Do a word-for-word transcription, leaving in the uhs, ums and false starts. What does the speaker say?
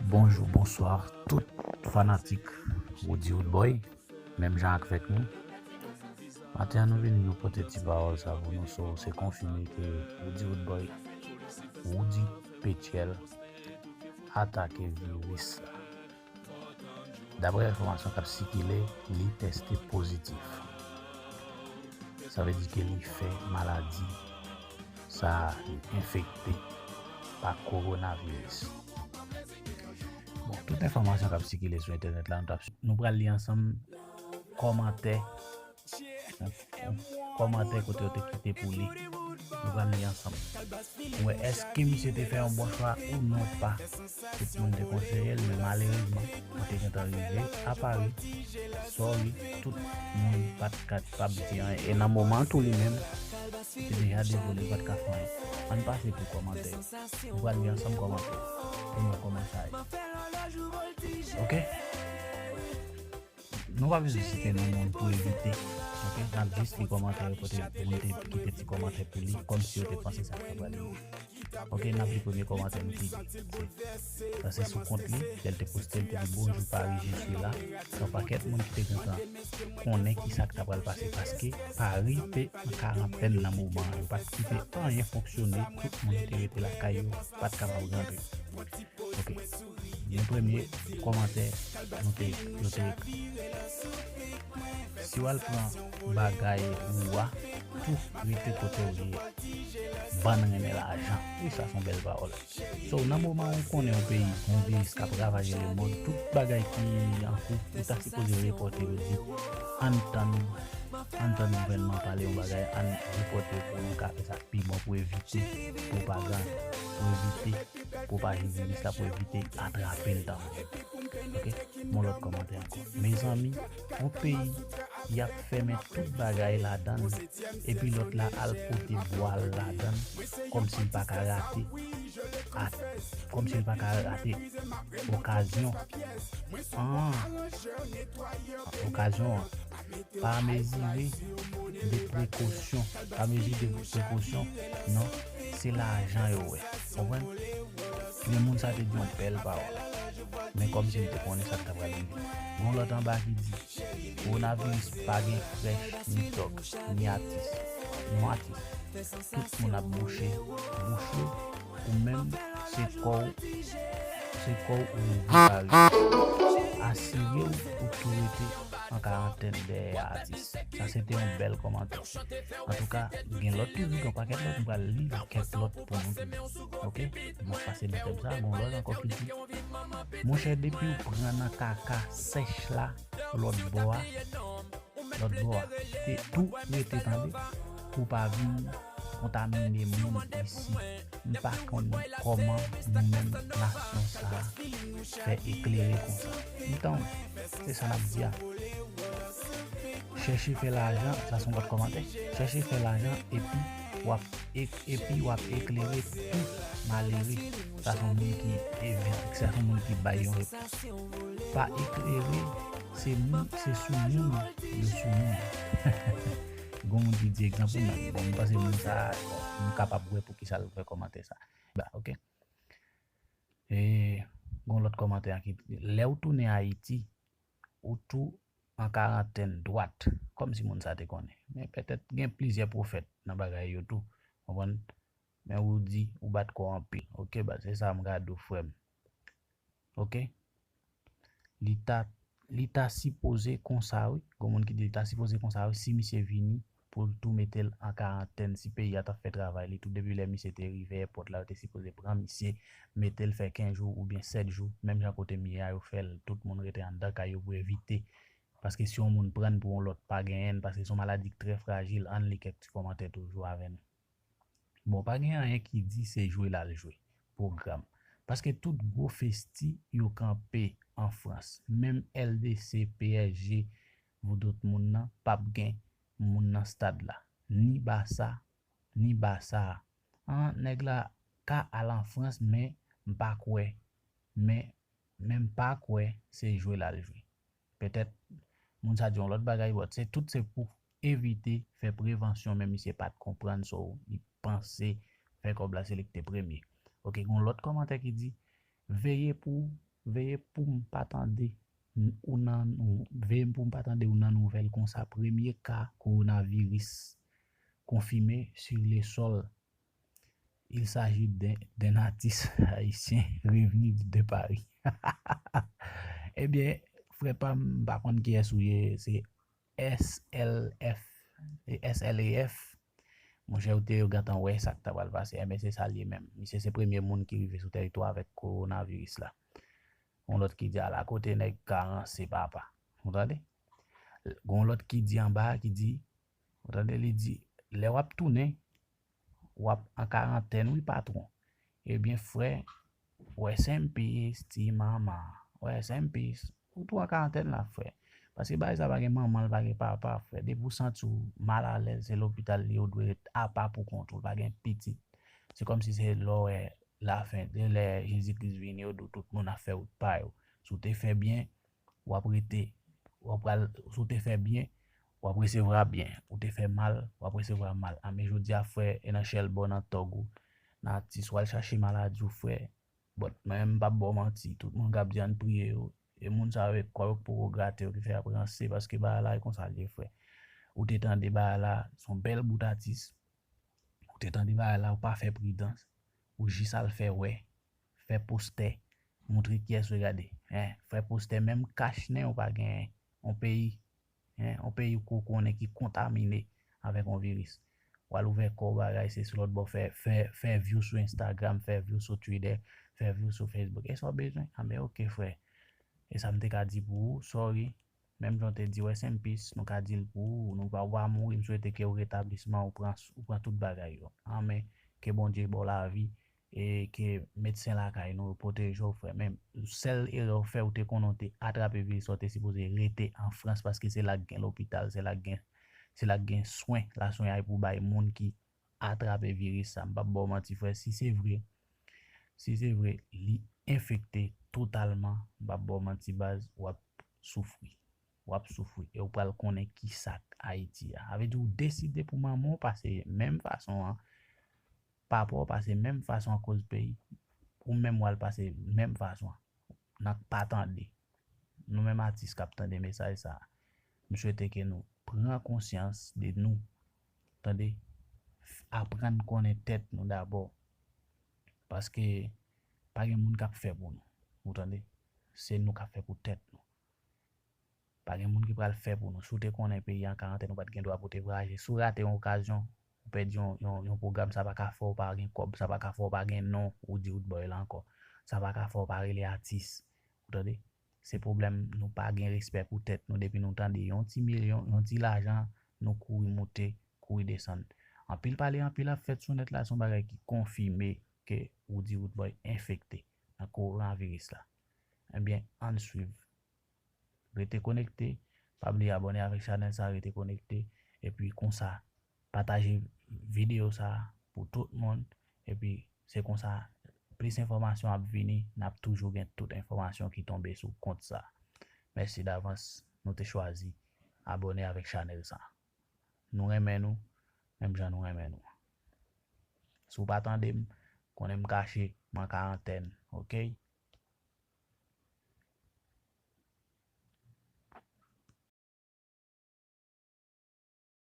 Bonjou, bonswa, tout fanatik Roody Roodboy, menm jan avèk nou. Maten an, nou vin nou pote ti pawòl sa pou nou, so, se konfime ke Roody Roodboy, Roody Petyèl, atake viris la. Daprè enfòmasyon k ap sikile, li tèste pozitif. Sa vle di ke li fè maladi sa a, li enfekte pa kowonaviris. Bon, tout enfòmasyon k ap sikile sou entènèt la, nou t ap, nou pral li ansanm kòmantè, kòmantè kote yo te kite pou li. Nou pral li ansanm. Pou wè èske misye te fè yon bon chwa ou non pa. Tout moun te konseye l, men malerezman, mwen te gentan rive a Pari. Sorry, tout moun pa t kapab di anyen. E nan moman an tou li menm, li te deja dezole, li pa t ka fè anyen. Ann pase pou kòmantè yo. Nou pral li ansanm kòmantè yo. Pou nou wè kòman sa ye. Ok? Nou pa bezwen site non moun pou evite. Ok? N ap jis li kòmantè yo kote moun te kite ti kòmantè pou li, kòmsi yo te panse sa t ap pral rive. Ok, n ap li premye kòmantè m ki di. Sa se sou kont li, lè l te poste, l te di, "Bonjou Paris, je suis là." Yon pakèt moun ki te gentan konnen ki sa k ta pral pase, paske Paris te an karantèn nan moman an. Yo pa t kite anyen fonksyone, tout moun te rete lakay yo, pa t kapab rantre. Ok. Yon premye kòmantè nou te, yo te ekri. Si w al pran bagay ou a, tou rete kote w ye. Bann renmen lajan. Wi, sa se yon bèl pawòl. So, nan moman ou konnen yon peyi, yon viris k ap ravaje lemonn, tout bagay ki an kou, ou ta sipoze repòte yo di, ann tann, ann tann gouvènman pale yon bagay, ann repòte yo pou nou ka fè sa k pi bon pou evite pwopagann, pou evite pwopaje viris la, pou evite atrape l tankou. Ok? Yon lòt kòmantè ankò. Mezanmi, yon peyi, y ap fèmen tout bagay ladan l, epi lòt la al pote bwal ladan l, kòmsi l pa ka rate, a, kòmsi l pa ka rate okazyon. Ah, okazyon an. Pa mezire de prekosyon. Pa mezire de prekosyon, non. Se lajan yo wè. Konprann? Men moun sa te di yon bèl pawòl. Men kòmsi li te konnen sa k ta pral rive. Gon lòt anba ki di, kowonaviris pa gen frèch, ni tòg, ni atis. Non atis. Tout moun ap bouche bouch yo. Ou menm, se kò w, se kò w ou ouvri Paris. Asire w ou tou rete an karantèn dèyè atis. Sa se te yon bèl kòmantè. Antouka, gen lòt toujou, gen yon pakèt lòt, m pral li kèk lòt pou nou toujou. Ok? M ap pase nan tèm sa, gon lòt ankò ki di, monchè, depi w pran nan kaka sèch la, lòt bò a, lòt bò a, te tou rete tande, pou pa vin kontamine moun isi. M pa konn kòman nou menm nasyon sa a fè eklere konsa. M tann, se sa n ap di a. Chèche fè lajan, sa se yon lòt kòmantè. Chèche fè lajan epi w ap, e- epi w ap eklere tout malere. Sa se yon moun ki evit, sa se yon moun ki bay yon repons. Pa eklere, se moun, se sou moun yo sou moun. Gon moun ki di egzanp ou menm. Bon, m panse moun sa, bon, m kapab wè pou ki sa l fè kòmantè sa. Ba, ok. E, gon lòt kòmantè ki di, lè w tounen Ayiti, ou tou an karantèn dwat, kòmsi moun sa te konnen. Men petèt gen plizyè pwofèt nan bagay yo tou. Konprann? Men ou di, ou bat kò w anpil. Ok, ba, se sa m ka di w, frè m. Ok? Li ta, li ta sipoze konsa, wi. Gon moun ki di li ta sipoze konsa, wi, si misye vini pou l tou mete l an karantèn. Si peyi a t ap fè travay li tou, depi lè misye te rive èpòt la, yo te sipoze pran misye, mete l fè kenz jou oubyen sèt jou, menm jan kote m ye a, yo fè l, tout moun rete anndan kay yo pou evite. Paske si yon moun pran l pou yon lòt, pa genyen l, paske se yon maladi k trè frajil, ann li kèk ti kòmantè toujou avè nou. Bon, pa gen anyen ki di se jwe l al jwe. Pwogram. Paske tout gwo festi yo kanpe an Frans. Menm L D C, P S G, pou tout moun nan, p ap gen moun nan stad la. Ni Basa, ni Basa a. An, nèg la ka al an Frans, men m pa kwè. Men, men m pa kwè se jwe l al jwe. Petèt, moun sa di yon lòt bagay, but se tout se pou evite fè prevansyon, men misye pa t konprann, so li panse fè kòb la se li ki te premye. Ok, gon lòt kòmantè ki di, veye pou Veye pou m pa tande ou nan nou veye pou m pa tande ou nan nouvèl konsa premye ka kowonaviris konfime sur le sol. Il s'agit d'un d'un artiste haïtien revenu de Paris. Ebyen, frè pa m, m pa konn kiyès ou ye, se S L F, S L A F. Monchè, ou te gentan wè sa k ta pral pase. Ebyen, se sa l ye menm. Misye se premye moun ki rive sou tèritwa avèk kowonaviris la. Gon lòt ki di ala kote nèg ka ranse papa. Ou tande? Gon lòt ki di anba ki di, ou tande, li di, lè w ap tounen, w ap an karantèn wi patwon. Ebyen frè, rest in peace ti mama. Rest in peace. Ou tou an karantèn la frè. Paske bagay sa pa gen manman l, pa gen papa frè. Depi w santi w malalèz, se lopital li, ou dwe ret apa pou kont ou, pa gen pitit. Se kòmsi se lè w wè lafen, de lè Jezi Kris vini, yo di w tout moun ap fè wout pa yo. Si w te fè byen, w ap rete, w ap pral, si w te fè byen, w ap resevwa byen. Ou te fè mal, w ap resevwa mal. A men jodi a frè, e nan chèlbò, nan tòg ou, nan atis, w al chache maladi w frè. But mwen menm m p ap ba w manti, tout moun k ap di ann priye yo, e moun sa yo e kò yo k poko grate yo ki fè y ap ranse, paske bagay la e konsa l ye frè. Ou te tande bagay la, se yon bèl bout atis, ou te tande bagay la, ou pa fè pridans, ou jis al fè wè, fè postè, montre kiyès ou gade. Hein, fè postè, menm kach nen ou pa genyen. On peyi, hein, on peyi ke w konnen ki kontamine avèk on viris. W al ouvè kò w bagay, se sou lòt bò, fè, fè, fè view sou Instagram, fè view sou Twitter, fè view sou Facebook. E sa w bezwen? A men ok frè. E sa m te ka di pou ou, sorry. Menm jan w te di rest in peace, nou ka di l pou ou, nou pa, ou pa mouri, m swete ke w retablisman, ou pran, ou pran tout bagay yo. Amen. Ke Bondye ba w lavi, e ke medsen lakay nou yo pwoteje w, frè. Men sèl erè w fè, ou te konnen w te atrape viris la, w te sipoze rete an Frans, paske se la k gen lopital, se la k gen, se la k gen swen, laswenyay pou bay moun ki atrape viris sa. M p ap ba w manti, frè, si se vre, si se vre, li enfekte totalman, m p ap ba w manti, baz, w ap soufri. W ap soufri. E w pral konnen ki sa k Ayiti a. Sa vle di w deside pou manman w pase menm fason an, papa w pase menm fason akoz peyi, ou menm w al pase menm fason an. N ap pa tande. Nou menm atis k ap tande mesaj sa a, m swete ke nou pran konsyans de nou. Tande? Aprann konnen tèt nou dabò. Paske pa gen moun k ap fè pou nou. Ou tande? Se nou k ap fè pou tèt nou. Pa gen moun ki pral fè pou nou. Si w te konnen peyi an karantèn, ou pa t gen dwa pou w te vwayaje. Si w rate yon okazyon, ou pèdi yon, yon, yon pwogram, sa pa ka fè w pa gen kòb, sa pa ka fè w pa gen non, ou di Roodboy la ankò. Sa pa ka fè w pa rele atis. Ou tande? Se pwoblèm nou pa gen respè pou tèt nou depi nou tande yon ti milyon, yon ti lajan, nou kouri moute, kouri desann. Anpil pale, anpil ap fèt sou nèt la, se yon bagay ki konfime ke Roody Roodboy enfekte nan kowonaviris la. Ebyen, ann swiv. Rete konekte, pa bliye abòne avèk chanèl sa, rete konekte, epi konsa, pataje videyo sa pou tout moun, epi se konsa, plis enfòmasyon ap vini, n ap toujou gen tout enfòmasyon ki tonbe sou kont sa. Mèsi davans, nou te chwazi abòne avèk chanèl sa. Nou renmen nou, menm jan nou renmen nou. Si w pa tande m, konnen m kache, m an karantèn, ok?